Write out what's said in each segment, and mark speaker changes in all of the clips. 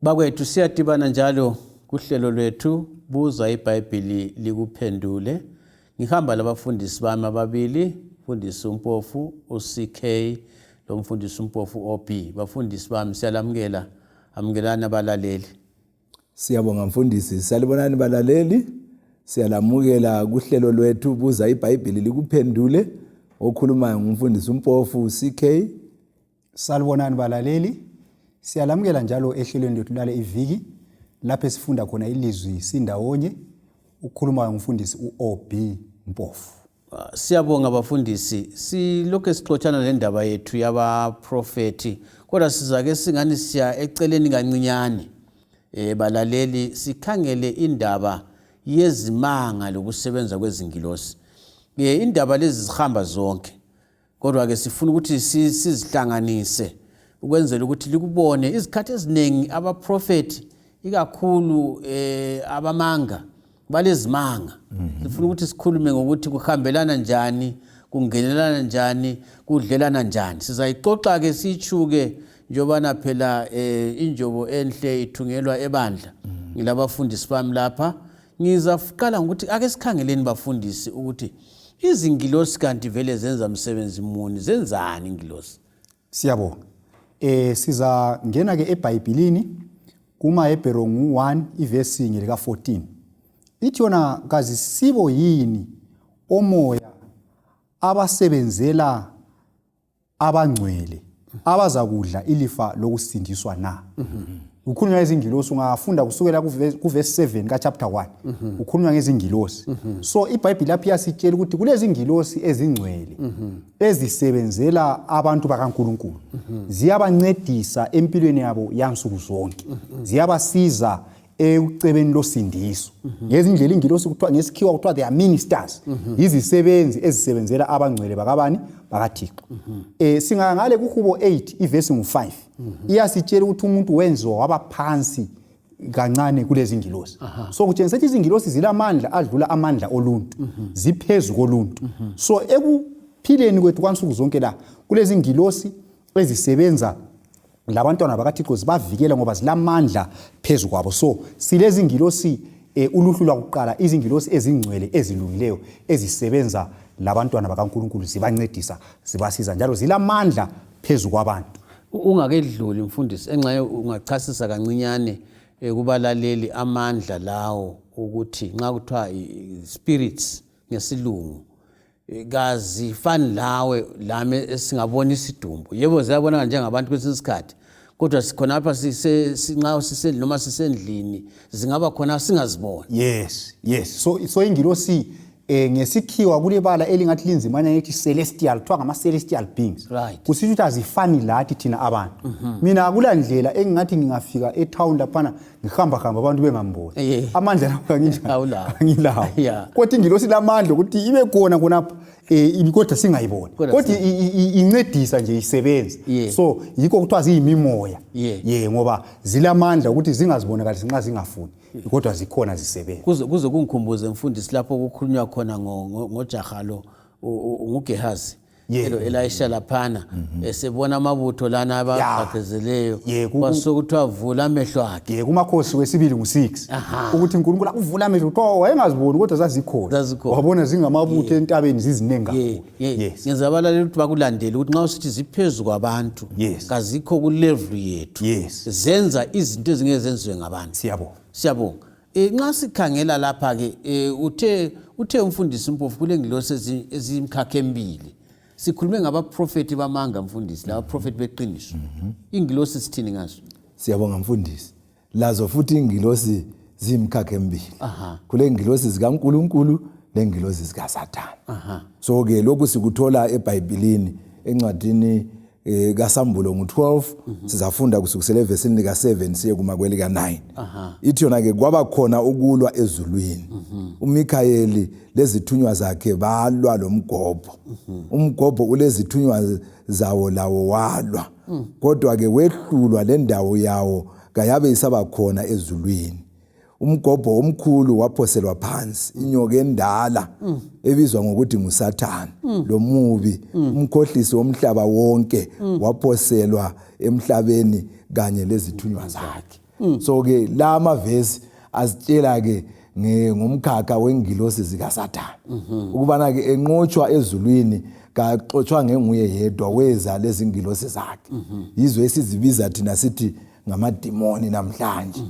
Speaker 1: Bakwethu siyadibana njalo kuhlelo lwethu buza iBhayibhili likuphendule. Ngihamba labafundisi bami ababili, mfundisi uMpofu uCK lomfundisi uMpofu OB. Bafundisi bami siyalamukela, amukelani abalaleli.
Speaker 2: Siyabonga mfundisi, salibonani balaleli. Siyalamukela kuhlelo lwethu buza iBhayibhili likuphendule. Okhulumayo ngumfundisi uMpofu CK.
Speaker 3: Salibonani balaleli. Siyalamukela njalo ehlelweni lethu lale iviki lapho esifunda khona ilizwi sindawonye. Ukhulumayo ngumfundisi uOB Mpofu.
Speaker 1: Ah, siyabonga bafundisi silokhu sixotshana lendaba yethu yabaprofethi kodwa sizake singani siya eceleni kancinyane um balaleli sikhangele indaba yezimanga lokusebenza kwezingilosi um indaba lezi zihamba zonke Kodwa-ke sifuna ukuthi sizihlanganise ukwenzela ukuthi likubone izikhathi eziningi abaprofethi ikakhulu eh abamanga balezimanga sifuna ukuthi sikhulume ngokuthi kuhambelana njani kungenelana njani kudlelana njani sizayixoxa ke sitshuke njobana phela eh injobo enhle ithungelwa ebandla ngilabafundisi bami lapha Ngizaqala ngokuthi ake sikhangeleni bafundisi ukuthi izingilosi kanti vele zenza msebenzi muni, zenzani ingilosi?
Speaker 3: Siyabonga. Eh sizangena ke eBhayibhilini kumaHebheru ngu-1 ivesi ngelika 14. Ithi yona kazisibo yini omoya abasebenzela abangcwele abazakudla ilifa lokusindiswa na kukhulunywa ngezingilosi ungafunda kusukela kuvesi 7 kachapter 1 kukhulunywa ngezingilosi so ibhayibhili lapho iyasitshela ukuthi kulezingilosi ezingcwele ezisebenzela abantu bakaNkulunkulu ziyabancedisa empilweni yabo yansuku zonke ziyabasiza ekucebeni losindiso ngezindlela ingilosi kuthiwa ngesikhiwa kuthiwa they are ministers yizisebenzi ezisebenzela abangcwele bakabani bakaThixo eh singaya ngale kuhubo 8 ivesi ngu5 iyasitshela ukuthi umuntu wenziwa waba phansi kancane kulezi ngilosi so kutshengisa ukuthi izingilosi zilamandla adlula amandla oluntu ziphezu koluntu so ekuphileni kwethu kwansuku zonke la kulezi ngilosi ezisebenza labantwana bakaThixo zibavikela ngoba zilamandla phezu kwabo so silezingilosi eh, uluhlu lwakuqala izingilosi ezingcwele ezilungileyo ezisebenza labantwana bakaNkulunkulu zibancedisa zibasiza njalo zilamandla phezu kwabantu
Speaker 1: ungakedluli mfundisi enxaye ungachasisa kancinyane eh, kubalaleli amandla lawo ukuthi nxa kuthiwa spirits ngesilungu kazifani lawe lami esingabona isidumbu yebo ziyabonakala njengabantu kwesinye isikhathi kodwa sikhonapha nxa sisendlini noma sisendlini zingaba khona singaziboni
Speaker 3: yes yes so so ingilosi eh ngesikhiwa kulebala elingathi linzimanya ngithi celestial kuthiwa ngama celestial beings right. kusitsho ukuthi azifani lathi thina abantu mm -hmm. mina akula ndlela engingathi ngingafika etown laphana ngihamba hamba abantu bengamboni
Speaker 1: Eh.
Speaker 3: amandla lawo kanginjani
Speaker 1: Awulawo.
Speaker 3: angilawo
Speaker 1: Yeah.
Speaker 3: kodwa ingilosi lamandla ukuthi ibe khona khonapha eh kodwa singayiboni
Speaker 1: Kodwa
Speaker 3: kodwa incedisa nje isebenza
Speaker 1: Yeah.
Speaker 3: so yikho kuthiwa ziyimimoya
Speaker 1: Yeah.
Speaker 3: ye ngoba zilamandla ukuthi zingazibonakalisi nxa zingafuni kodwa zikhona zisebenza
Speaker 1: kuze kuze kungikhumbuze mfundisi lapho kukhulunywa khona ngojaha lo nguGehazi
Speaker 3: Yeah.
Speaker 1: elo Elisha laphana esebona amabutho lana abagqagqezeleyo
Speaker 3: Yeah,
Speaker 1: kwasokuthiwa vula amehlo akhe
Speaker 3: ye kumakhosi wesibili ngu-6
Speaker 1: Aha.
Speaker 3: ukuthi uNkulunkulu akuvula amehlo kuthiwa wayengaziboni kodwa zazikhona
Speaker 1: Zazikhona.
Speaker 3: wabona zingamabutho entabeni ziziningi
Speaker 1: Ye,
Speaker 3: kakhulu
Speaker 1: ye.
Speaker 3: yes
Speaker 1: ngenza abalaleli ukuthi bakulandele ukuthi nxa usithi ziphezu kwabantu
Speaker 3: Yes.
Speaker 1: kazikho kulevel yethu
Speaker 3: Yes.
Speaker 1: zenza izinto ezingeke zenziwe ngabantu
Speaker 3: siyabonga
Speaker 1: siyabonga E, nxa sikhangela lapha ke e, uthe uthe umfundisi Mpofu kule ngilosi eziyimkhakha emibili sikhulume ngabaprofethi bamanga mfundisi labaprofethi beqiniso ingilosi sithini ngazo
Speaker 2: Siyabonga mfundisi. Lazo futhi ingilosi ziyimkhakha emibili.
Speaker 1: Aha.
Speaker 2: Kule ngilosi zikaNkulunkulu lengilosi zikaSathane.
Speaker 1: Aha.
Speaker 2: So ke lokhu sikuthola eBhayibhelini encwadini eh, kaSambulo ngu-12 sizafunda kusukisela evesini lika-7 siye kuma kwelika-9 ithi yona ke kwaba khona ukulwa ezulwini uMikhayeli lezithunywa zakhe balwa lomgobho umgobho ulezithunywa zawo lawo walwa kodwa ke wehlulwa lendawo yawo kayabe isaba khona ezulwini umgobho omkhulu waphoselwa phansi inyoka endala ebizwa ngokuthi nguSathane lomubi umkhohlisi womhlaba wonke waphoselwa emhlabeni kanye lezithunywa zakhe. So ke la mavesi asitshela ke ngomkhakha wengilosi zikaSathane ukubana ke enqotshwa ezulwini kaxotshwa ngenguye yedwa, weza lezi ngilosi zakhe, yizo esizibiza thina sithi ngamadimoni namhlanje.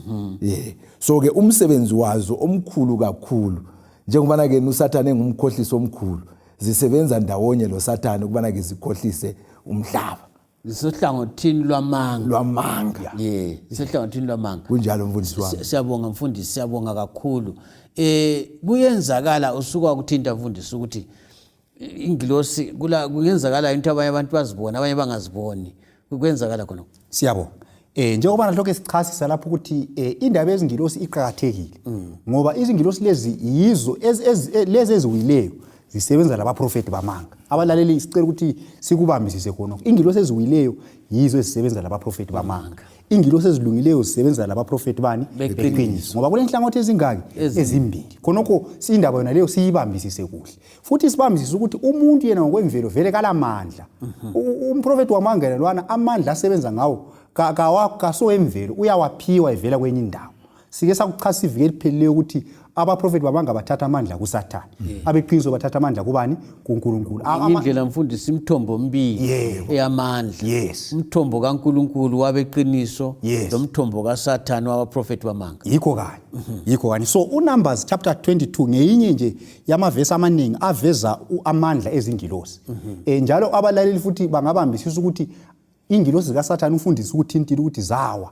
Speaker 2: Yeah, so ke umsebenzi wazo omkhulu kakhulu, njengobana ke uSathane engumkhohlisi omkhulu, zisebenza ndawonye lo Sathane ukubana ke zikhohlise umhlaba.
Speaker 1: Zisohlangothini lwamanga.
Speaker 2: Lwamanga.
Speaker 1: Yeah, zisohlangothini lwamanga.
Speaker 2: Kunjalo mfundisi wami.
Speaker 1: Siyabonga mfundisi, siyabonga kakhulu. Kuyenzakala usuka kuthinta mfundisi ukuthi ingilosi kula kuyenzakala into abanye abantu bazibona, abanye bangaziboni. Kwenzakala khona.
Speaker 3: Siyabonga. Njengoba lokho sichasisa lapho ukuthi indaba yezingilosi iqakathekile, ngoba izingilosi lezi yizo lezi eziwileyo zisebenza labaprofeti bamanga. Abalaleli sicela ukuthi sikubambisise khona. Ingilosi eziwileyo yizo ezisebenza labaprofeti bamanga. Ingilosi ezilungileyo zisebenza labaprofeti bani? Beqiniso. Ngoba kulenhlangothi ezingaki? Ezimbili. Khonokho indaba yona leyo siyibambisise kuhle. Futhi sibambisise ukuthi umuntu yena ngokwemvelo vele kalamandla. Umprofeti wamanga yena lwana amandla asebenza ngawo kaso emvelo, uyawaphiwa evela kwenye indawo. Sike sakuchasa iviki eliphelileyo ukuthi abaprofeti bamanga bathatha amandla kuSathane, abeqiniso bathatha amandla kubani? KuNkulunkulu.
Speaker 1: Indlela mfundisi, imithombo emibili eyamandla. Umthombo kaNkulunkulu wabeqiniso lomthombo kaSathane wabaprofeti bamanga.
Speaker 3: Yikho kanye, yikho kanye. So uNumbers chapter 22 ngeyinye nje yamavesi amaningi aveza amandla ezingilosi. Njalo abalaleli futhi bangabambisisa ukuthi ingilosi zikaSathane, umfundisi ukuthintile ukuthi zawa,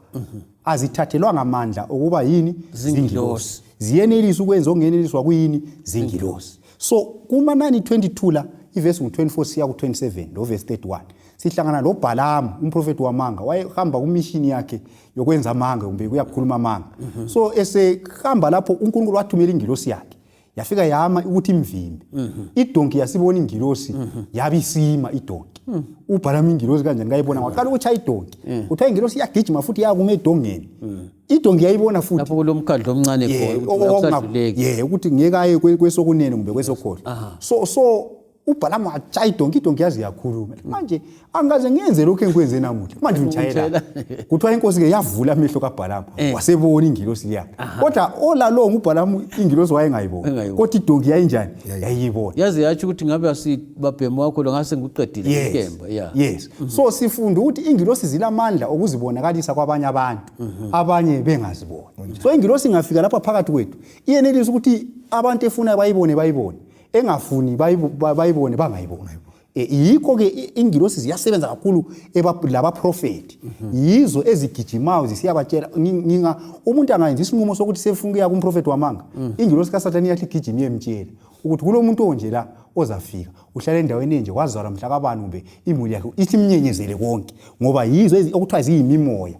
Speaker 3: azithathelwa ngamandla okuba yini?
Speaker 1: Zingilosi.
Speaker 3: Ziyenelisa ukwenza okungeneliswa kuyini? Zingilosi. So kumanani 22 la, ivesi ngu-24 siya ku-27 lo verse 31, sihlangana lo Bhalamu umprofeti wamanga. Wayehamba kumishini yakhe yokwenza amanga kumbe kuyakhuluma amanga. So esehamba lapho, uNkulunkulu wathumela ingilosi yakhe, yafika yama ukuthi imvimbe. Idonki yasibona ingilosi, yabisima idonki. UBhalamu ingilosi kanjani kayibona? Waqala ukutshaya idonki. Kuthiwa ingilosi iyagijima futhi yakuma edongeni, idonki yayibona futhi.
Speaker 1: Lapho kulomkhandlu omncane khona ukuthi akusadluleki.
Speaker 3: Yeah, ukuthi ngeke aye kwesokunene kumbe kwesokhohlo. So uBhalamu watshaya idonki, idonki yazi yakhuluma, "Manje angikaze ngiyenze lokhu engikwenze namuhla, manje ungitshayela." Kuthiwa inkosi-ke yavula amehlo kaBhalamu, wasebona ingilosi liya, kodwa olalo nguBhalamu ingilosi wayengayiboni.
Speaker 1: Engayiboni.
Speaker 3: Kodwa idonki yayinjani? Yayiyibona.
Speaker 1: Yaze yatsho ukuthi ngabe asibabhemu wakho lo ngase ngikuqedile inkemba, ya.
Speaker 3: Yes, so sifunda ukuthi ingilosi zilamandla okuzibonakalisa kwabanye abantu, abanye bengaziboni. So ingilosi ingafika lapha phakathi kwethu, iyenelisa ukuthi abantu efuna bayibone bayibone, engafuni bayibone bangayiboni. Yikho-ke ingilosi ziyasebenza kakhulu labaprofethi, yizo ezigijimayo zisiyabatshela. Nginga umuntu angayenza isinqumo sokuthi sefuna ukuya kumprofethi wamanga, ingilosi kaSathane iyathi igijima iyemtshela ukuthi kulo muntu onje la ozafika, uhlala endaweni enje, wazalwa mhla kabani, kumbe imuli yakhe, ithi imnyenyezele konke, ngoba yizo okuthiwa ziyimimoya.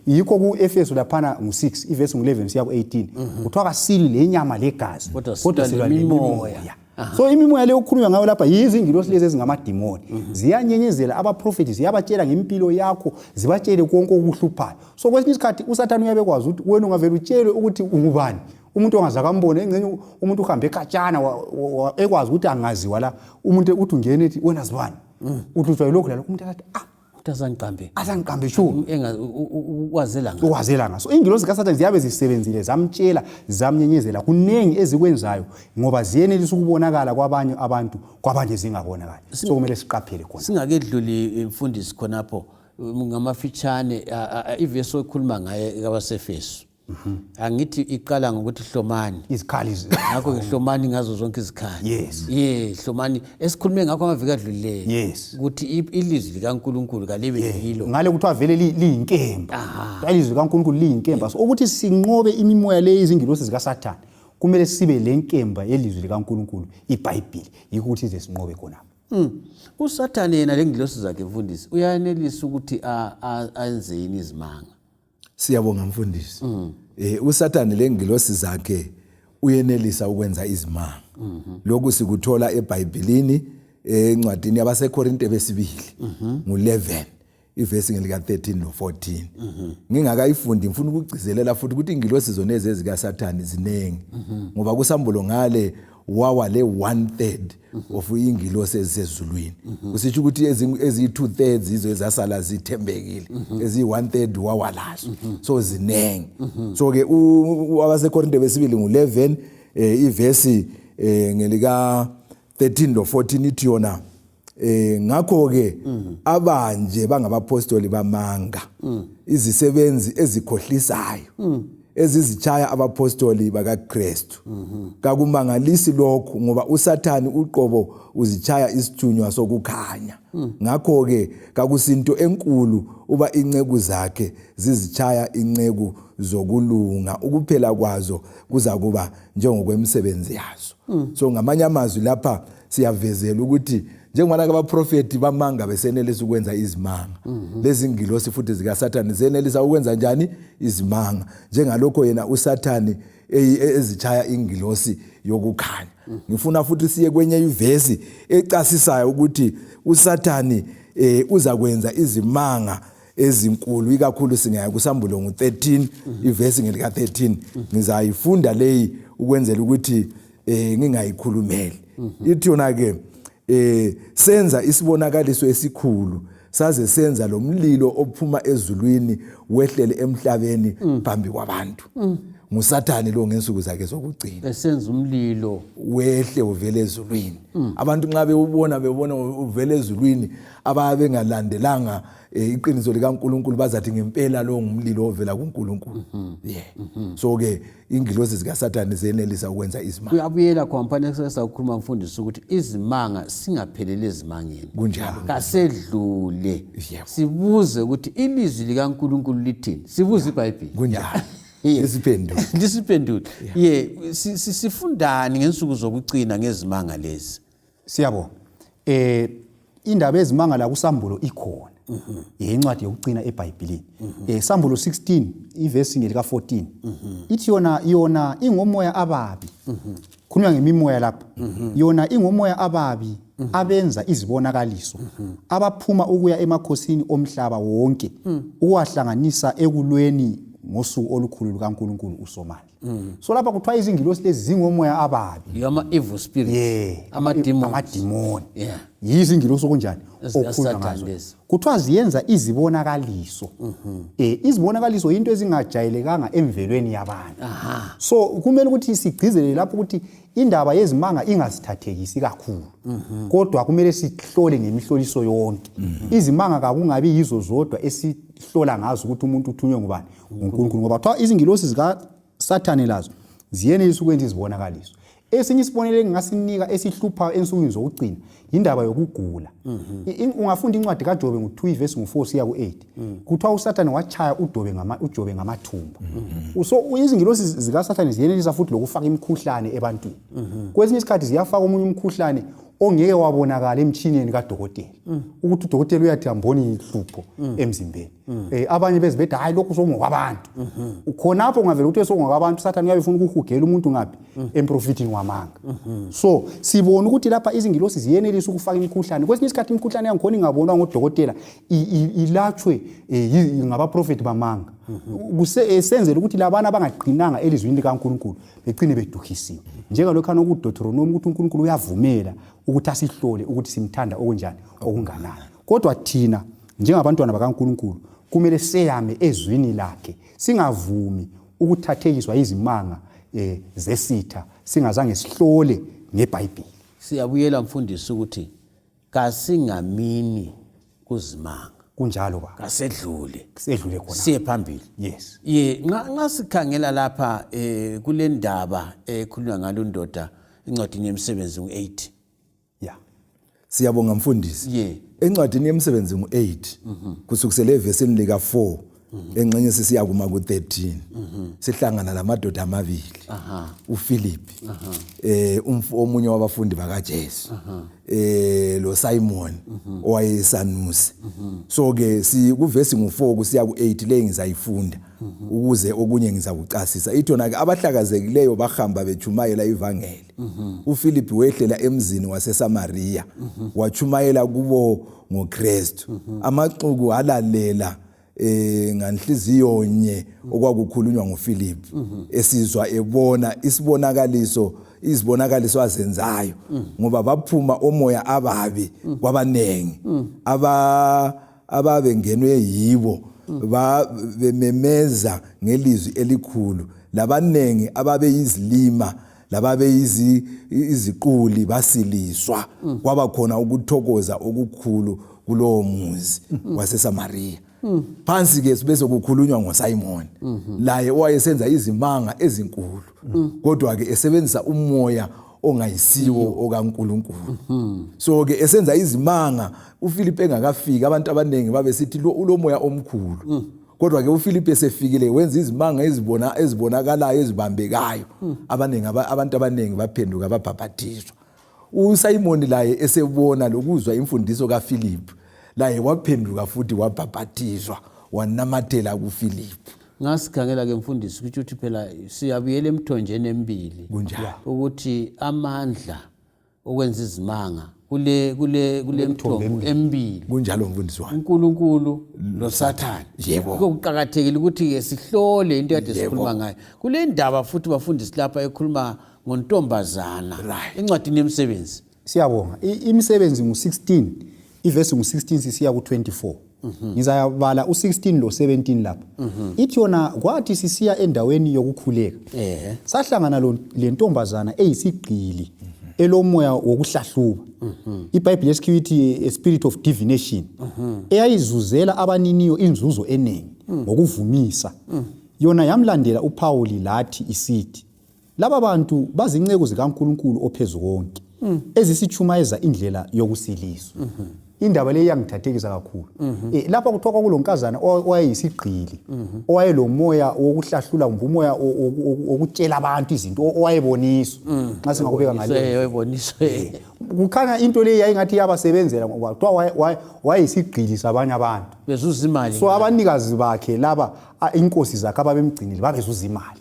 Speaker 3: Yikho ku-Efesu laphana ngu-6 ivesi ngu-11 siya ku-18 kuthiwa kasili lenyama legazi,
Speaker 1: kodwa
Speaker 3: kodwa
Speaker 1: silwa
Speaker 3: silwa
Speaker 1: lemimoya.
Speaker 3: lemimoya. So imimoya leyo okukhulunywa ngayo lapha yizo ingilosi lezi ezingamadimoni. Ziyanyenyezela abaprofethi, ziyabatshela ngempilo yakho, zibatshele konke okuhluphayo. So kwesinye isikhathi uSathane uyabe kwazi ukuthi wena ungavele utshelwe ukuthi ungubani, umuntu ongazake ambone, engxenye umuntu uhambe ekhatshana ekwazi ukuthi angaziwa la umuntu, uthi ungene ethi, "Wena zibani, uhlutshwa yilokhu lalokhu," umuntu athi, "Ah,
Speaker 1: ukuthi azangiqambe."
Speaker 3: Azangiqambe sure.
Speaker 1: Ukwazela nga
Speaker 3: Ukwazela ngaso. Ingilosi zikaSathane ziyabe zisebenzile, zamtshela, zamnyenyezela. Kuningi ezikwenzayo ngoba ziyenelisa ukubonakala kwabanye abantu, kwabanye zingabonakali. So kumele siqaphele khona.
Speaker 1: Singakedluli mfundisi khonapho, ngamafitshane, ivesi okhuluma ngaye kabaseFesu, angithi iqala ngokuthi hlomani
Speaker 3: izikhali
Speaker 1: ngakho-ke hlomani ngazo zonke izikhali. Ye, hlomani esikhulume ngakho amaviki adlulileyo ukuthi ilizwi likaNkulunkulu kalibe yilo.
Speaker 3: Ngale kuthiwa vele liyinkemba. Ilizwi likaNkulunkulu liyinkemba. So ukuthi sinqobe imimoya leyi, izingilosi zikaSathane, kumele sibe le nkemba yelizwi likaNkulunkulu, iBhayibhili, yikho ukuthi ize sinqobe khonapho.
Speaker 1: Usathane yena lengilosi zakhe mfundisi uyanelisa ukuthi aenze yini izimanga?
Speaker 2: Siyabonga mfundisi. USathane lengilosi zakhe uyenelisa ukwenza izimanga. Lokhu sikuthola eBhayibhelini, encwadini yabaseKorinte besibili ngu11 ivesi ngelika 13 no 14. Ngingakayifundi, ngifuna ukugcizelela futhi ukuthi ingilosi zona ezikaSathane ziningi, ngoba kusambulo ngale Wawa le 1/3 of ingilosi ezisezulwini, kusitsho ukuthi eziyi-2/3 yizo ezasala zithembekile, eziyi-1/3 wawa lazo. So zinengi. So-ke abaseKorinte besibili ngu-11, ivesi ngelika 13 lo 14, ithi yona ngakho ke abanje bangabapostoli bamanga, izisebenzi ezikhohlisayo, ezizichaya abapostoli bakaKristu. Kakumangalisi lokhu, ngoba uSathani uqobo uzichaya isithunywa sokukhanya. Ngakho ke kakusinto enkulu uba inceku zakhe zizichaya inceku zokulunga, ukuphela kwazo kuza kuba njengokwemisebenzi yazo. So ngamanye amazwi lapha siyavezela ukuthi njengoba abaprofeti bamanga besenelisa ukwenza izimanga, lezi ngilosi futhi zikaSathane zenelisa ukwenza njani izimanga, njengalokho yena uSathane ezichaya ingilosi yokukhanya. Ngifuna futhi siye kwenye ivesi ecasisayo ukuthi uSathane uzakwenza izimanga ezinkulu, ikakhulu singaya kuSambulo ngu-13, ivesi ngelika 13. Ngizayifunda leyi ukwenzela ukuthi ngingayikhulumeli. Ithi yona ke senza isibonakaliso esikhulu, saze senza lo mlilo ophuma ezulwini wehlele emhlabeni phambi kwabantu. NguSathane lo ngensuku zakhe zokugcina.
Speaker 1: Esenza umlilo
Speaker 2: wehle uvele ezulwini. Abantu nxa bewubona, bebona uvele ezulwini, ababe bengalandelanga iqiniso likaNkuluNkulu bazathi ngempela lo ngumlilo ovela kuNkulunkulu. Yeah, so ke ingilosi zikaSathane zenelisa ukwenza izimanga.
Speaker 1: Kuyabuyela khona esakukhuluma, mfundisi, ukuthi izimanga singapheleli ezimangeni.
Speaker 2: Kunjalo.
Speaker 1: Kasedlule sibuze ukuthi ilizwi likaNkulunkulu lithini, sibuze iBhayibhili.
Speaker 2: Kunjalo. Isiphendulo.
Speaker 1: Lisiphendule ye. Sifundani ngensuku zokugcina ngezimanga lezi?
Speaker 3: Siyabonga. Indaba ezimanga la kuSambulo ikhona, incwadi yokucina eBhayibhelini. Sambulo 16, ivesi ngelika 14, ithi yona ingomoya ababi. Khulunywa ngemimoya lapha. Yona ingomoya ababi abenza izibonakaliso, abaphuma ukuya emakhosini omhlaba wonke ukuwahlanganisa ekulweni ngosuku olukhulu lukaNkulunkulu uSomandla. So lapha kuthiwa izingilosi lezi zingomoya ababi.
Speaker 1: Yiyo ama-evil spirits. Ama-demons.
Speaker 3: Amadimoni. Yizo ingilosi okunjani
Speaker 1: EzikaSathane
Speaker 3: okhulunywa ngazo.
Speaker 1: Lezi.
Speaker 3: Kuthiwa ziyenza izibonakaliso. Izibonakaliso into ezingajayelekanga emvelweni yabantu. So kumele ukuthi sigcizelele lapho ukuthi indaba yezimanga ingasithathekisi kakhulu, kodwa kumele sihlole ngemihloliso yonke. Izimanga kakungabi yizo zodwa esihlola ngazo ukuthi umuntu uthunywe ngubani, nguNkulunkulu, ngoba kuthiwa izingilosi zikaSathane lazo ziyenelisa ukwenza izibonakaliso. Esinye isibonelo engingasinika esihlupha ensukwini zokugcina yindaba yokugula. Ungafunda incwadi kaJobe ngu-2, ivesi ngu-4 siya ku-8, kuthiwa uSathane wachaya udobe ngama, uJobe ngamathumba. So izingilosi zikaSathane ziyenelisa futhi lokufaka imikhuhlane ebantwini. Kwesinye isikhathi ziyafaka omunye umkhuhlane ongeke wabonakala emtshineni kadokotela, ukuthi udokotela uyathi amboni ihlupho emzimbeni. Abanye bezibethi, "Hayi, lokhu sokungokwabantu." Khonapho ungavela ukuthi sokungokwabantu, Sathane uyabe ufuna ukuhugela umuntu ngaphi, emprofitini wamanga. So sibona ukuthi lapha izingilosi ziyenelisa ukufaka imikhuhlane. Kwesinye isikhathi imikhuhlane yangikhona ingabonwa ngodokotela, ilatshwe ngabaprofethi bamanga. Senzele ukuthi labana abangaqinanga elizwini likaNkulunkulu begcine beduhisiwe, njengalokhana okuDeuteronomy ukuthi uNkulunkulu uyavumela ukuthi asihlole ukuthi simthanda okunjani, okunganani. Kodwa thina njengabantwana bakaNkulunkulu kumele seyame ezwini lakhe, singavumi ukuthathekiswa izimanga zesitha singazange sihlole ngeBhayibheli.
Speaker 1: Siyabuyela, mfundisi, ukuthi kasingamini kuzimanga.
Speaker 3: Kunjalo, ba.
Speaker 1: Kasedlule.
Speaker 3: Sedlule khona.
Speaker 1: Siye phambili.
Speaker 3: Yes.
Speaker 1: Ye, nxa sikhangela lapha kule ndaba ekhulunywa ngalo ndoda encwadini yemisebenzi ngu-8.
Speaker 2: Siyabonga, mfundisi. Encwadini yemisebenzi ngu-8, kusukisela evesini lika-4 engxenye sisiya kuma ku-13, sihlangana lamadoda amabili, uPhilip, omunye wabafundi bakaJesu, lo Simon owayesanusi. So ke si kuvesi ngu4 kusiya ku8 le ngizayifunda ukuze okunye ngizakucasisa. Ithi yona ke, abahlakazekileyo bahamba bechumayela ivangeli. uPhilip wehlela emzini waseSamaria, wachumayela kubo ngoKristu. Amaxuku alalela. Nganhliziyo nye okwakukhulunywa nguPhilip, esizwa ebona isibonakaliso, izibonakaliso azenzayo, ngoba baphuma omoya ababi kwabanengi ababengenwe yibo, bememeza ngelizwi elikhulu, labanengi ababeyizilima lababeyiziquli basiliswa. Kwaba khona ukuthokoza okukhulu kulowo muzi waseSamariya. Phansi ke bese kukhulunywa ngoSimon, laye owayesenza izimanga ezinkulu, kodwa ke esebenzisa umoya ongayisiwo okaNkulunkulu. So ke esenza izimanga uPhilip engakafiki, abantu abaningi babesithi lo ulomoya omkhulu. Kodwa ke uPhilip esefikile wenza izimanga ezibonakalayo, ezibambekayo, abaningi abantu abaningi baphenduka, babhabhathizwa. USimon laye esebona lokuzwa imfundiso kaPhilip, laye waphenduka futhi wabhabhathizwa, wanamathela kuPhilip.
Speaker 1: Ngasikhangela ke mfundisi, kutsho ukuthi phela siyabuyela emthonjeni emibili.
Speaker 2: Kunjalo.
Speaker 1: Ukuthi amandla okwenza izimanga kule mthombo emibili.
Speaker 2: Kunjalo, mfundisi wami.
Speaker 1: uNkulunkulu loSathane.
Speaker 2: Yebo.
Speaker 1: Kuqakathekile ukuthi ke sihlole into kade sikhuluma ngayo kule ndaba. Futhi bafundisi, lapha ekhuluma ngontombazana encwadini yemisebenzi.
Speaker 3: Siyabonga. Imisebenzi ngu-16, ivesi ngu-16 sisiya ku-24. Ngizayabala u-16 lo 17 lapha. Ithi yona, kwathi sisiya endaweni yokukhuleka, sahlangana le ntombazana eyisigqili elomoya wokuhlahluba, iBhayibheli lesikhiwa ithi a spirit of divination, eyayizuzela abaniniyo inzuzo eningi ngokuvumisa. Yona yamlandela uPhawuli lathi isithi, laba bantu bazinceku zikaNkulunkulu ophezu konke ezisitshumayeza indlela yokusiliswa. Indaba leyi iyangithathekisa kakhulu. Lapha kuthiwa kwakulonkazana owayeyisigqili, owayelomoya wokuhlahlula kumbe umoya wokutshela abantu izinto, owayeboniswa, nxa singakubeka ngale.
Speaker 1: Eboniswe.
Speaker 3: Kukhanya into leyi yayingathi iyabasebenzela, ngoba kuthiwa wayeyisigqili sabanye abantu.
Speaker 1: Bezuza imali.
Speaker 3: So abanikazi bakhe laba, inkosi zakhe ababemgcinile, babezuza imali.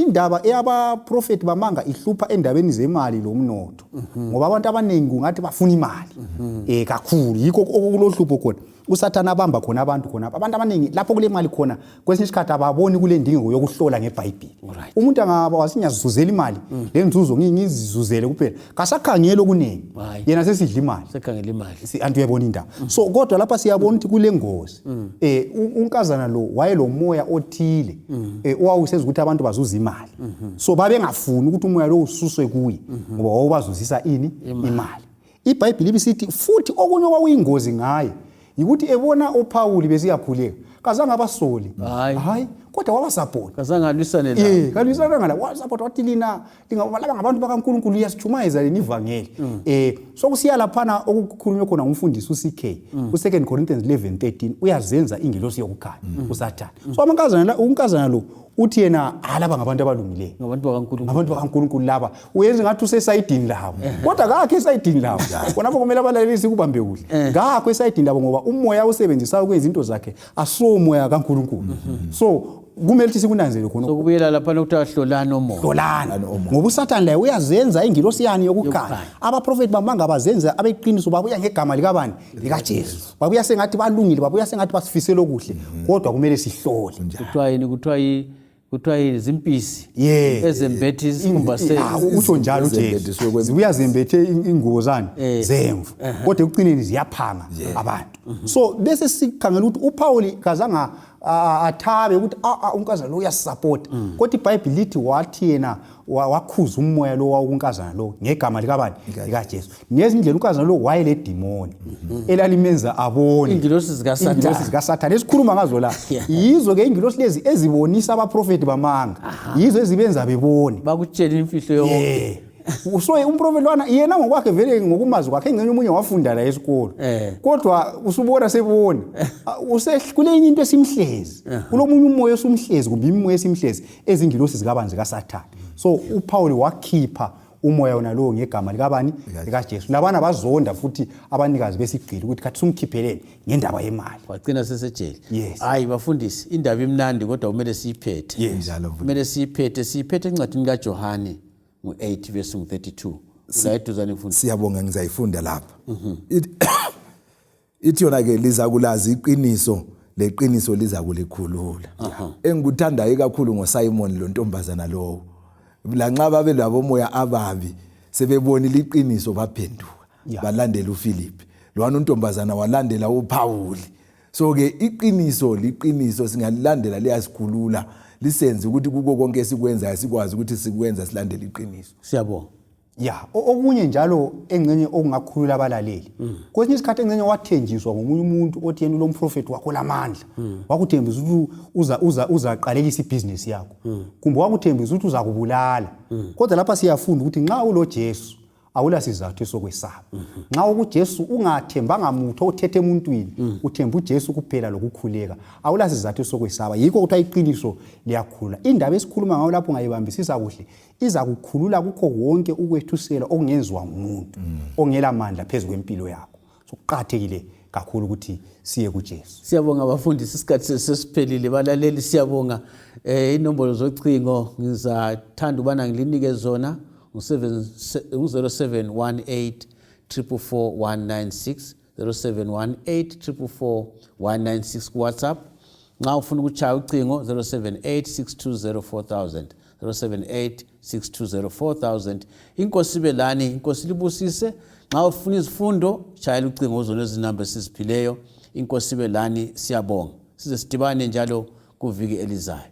Speaker 3: Indaba eyabaprofethi bamanga ihlupha endabeni zemali lomnotho, ngoba abantu abaningi kungathi bafuna imali kakhulu. Yikho okulohlupho khona, uSathana abamba khona abantu khona. Abantu abaningi lapho kule mali khona, kwesinye isikhathi ababoni kule ndingeko yokuhlola ngeBhayibhili. Umuntu angaba wasingiyazizuzela imali, le nzuzo ngizizuzele kuphela, kasakhangeli okuningi. Yena sesidla imali.
Speaker 1: Sekhangela imali.
Speaker 3: Anti uyayibona indaba? So kodwa lapha siyabona ukuthi kule ngozi, unkazana lo wayelomoya othile owawusenza ukuthi abantu bazuze imali. So babengafuni ukuthi umoya lo ususwe kuye, ngoba wawubazuzisa ini? Imali. IBhayibhili ibisithi futhi okunye okwakuyingozi ngaye yikuthi ebona uPhawuli besiyakhuleka, kazange abasoli. Hayi, kodwa wabasapota.
Speaker 1: Kazange alwisane la.
Speaker 3: Kalwisana ngala, wasapota, wathi lina laba ngabantu bakaNkulunkulu, liyasitshumayeza lina ivangeli. So kusiya laphana okukhulunywe khona ngumfundisi uCK, u2 Corinthians 11:13, uyazenza ingilosi yokukhanya uSathane. So amankazana la, unkazana lo uthi yena, "Ah, laba ngabantu abalungileyo."
Speaker 1: Ngabantu bakaNkulunkulu.
Speaker 3: Ngabantu bakaNkulunkulu laba. Uyenza ngathi usesayidini labo, kodwa kakho esayidini labo. Khonapho kumele abalaleli sikubambe kuhle, kakho esayidini labo, ngoba umoya awusebenzisayo ukwenza into zakhe asiwo moya kaNkulunkulu. So kumele ukuthi sikunanzele khona.
Speaker 1: Sokubuyela laphana kuthiwa hlolani omoya.
Speaker 3: Hlolani, ngoba uSathane laye uyazenza ingilosi yani? Yokukhanya. Abaprofethi bamanga bazenza abeqiniso, babuya ngegama likabani? LikaJesu. Babuya sengathi balungile, babuya sengathi basifisela okuhle, kodwa kumele sihlole.
Speaker 1: Kuthiwa yini? Kuthiwa yini? Zimpisi ezembethe isikhumba
Speaker 3: Ah, utsho njalo uJesu.
Speaker 2: Ezembethiswe
Speaker 3: Zibuya zembethe ingubo zani? Zemvu, kodwa ekucineni ziyaphanga abantu. So bese sikhangela ukuthi uPaul kazange athabe ukuthi unkazana lo uyasapota, kodwa iBhayibhili lithi wathi yena wakhuza umoya lo wawukunkazana lo ngegama likabani? LikaJesu. Ngezindlela unkazana lo wayeledimoni elalimenza abone.
Speaker 1: Ingilosi zikaSathane.
Speaker 3: Ingilosi zikaSathane esikhuluma ngazo la, yizo ke ingilosi lezi ezibonisa abaprofethi bamanga, yizo ezibenza bebone.
Speaker 1: Bakutshela imfihlo yonke.
Speaker 3: So umprofethi lwana yena ngokwakhe vele, ngokumazi kwakhe, engcenye omunye wafunda la esikolo, kodwa usubona sebona kulenye into esimhlezi, kulomunye umoya osumhlezi kumbe imimoya esimhlezi ezingilosi zikabani? ZikaSathane. So uPaul wakhipha umoya wona lowo ngegama likabani? LikaJesu. Labana bazonda futhi abanikazi besigqili ukuthi khathi sumkhipheleni ngendaba yemali.
Speaker 1: Wagcina sesejele.
Speaker 3: Yes.
Speaker 1: Hayi bafundisi, indaba imnandi, kodwa kumele siyiphethe.
Speaker 2: Njalo, mfundisi.
Speaker 1: Kumele siyiphethe. Siyiphethe encwadini kaJohane ngu-8 verse ngu-32. Ula eduzane, mfundisi.
Speaker 2: Siyabonga, ngizayifunda lapha. Ithi yona ke, liza kulazi iqiniso, Leqiniso liza kulikhulula. Engikuthandayo kakhulu ngoSimon lo ntombazana lowo, lanxa babe labomoya ababi, sebebonile iqiniso, baphenduka, balandela uPhilip. Lwana untombazana walandela uPaul. So ke iqiniso liqiniso, singalilandela, liyasikhulula, lisenze ukuthi kuko konke esikwenzayo sikwazi ukuthi sikwenza silandele iqiniso.
Speaker 1: Siyabonga.
Speaker 3: Ya, okunye njalo engxenye okungakhulula abalaleli, kwesinye isikhathi engxenye wathenjiswa ngomunye umuntu othi yena ulomprofethi wakho lamandla, wakuthembisa ukuthi uzaqalekisa ibhizinesi yakho, kumbe wakuthembisa ukuthi uzakubulala. Kodwa lapha siyafunda ukuthi nxa ulo Jesu awula sizathu esokwesaba. Nxa ukuJesu ungathembanga mutho othethe emuntwini, uthemba uJesu kuphela lokukhuleka, awula sizathu esokwesaba. Yikho kuthiwa iqiniso liyakhulula. Indaba esikhuluma ngayo lapho ungayibambisisa kuhle izakukhulula kukho wonke ukwethusela okungenziwa ngumuntu ongela mandla phezu kwempilo yakho. So kuqakathekile kakhulu ukuthi siye kuJesu.
Speaker 1: Siyabonga bafundisi, isikhathi sesiphelile. Balaleli, siyabonga. Inombolo zocingo ngizathanda ubana ngilinike zona, ngu-0718 444 196, 0718 444 196 kuWhatsApp. Nxa ufuna ukutshaya ucingo, 078 620 4000, 078 620 4000. Inkosi ibe lani, inkosi libusise. Nxa ufuna izifundo, tshayela ucingo uzona ezinamba esiziphileyo. Inkosi ibe lani, siyabonga, size sidibane njalo kuviki elizayo.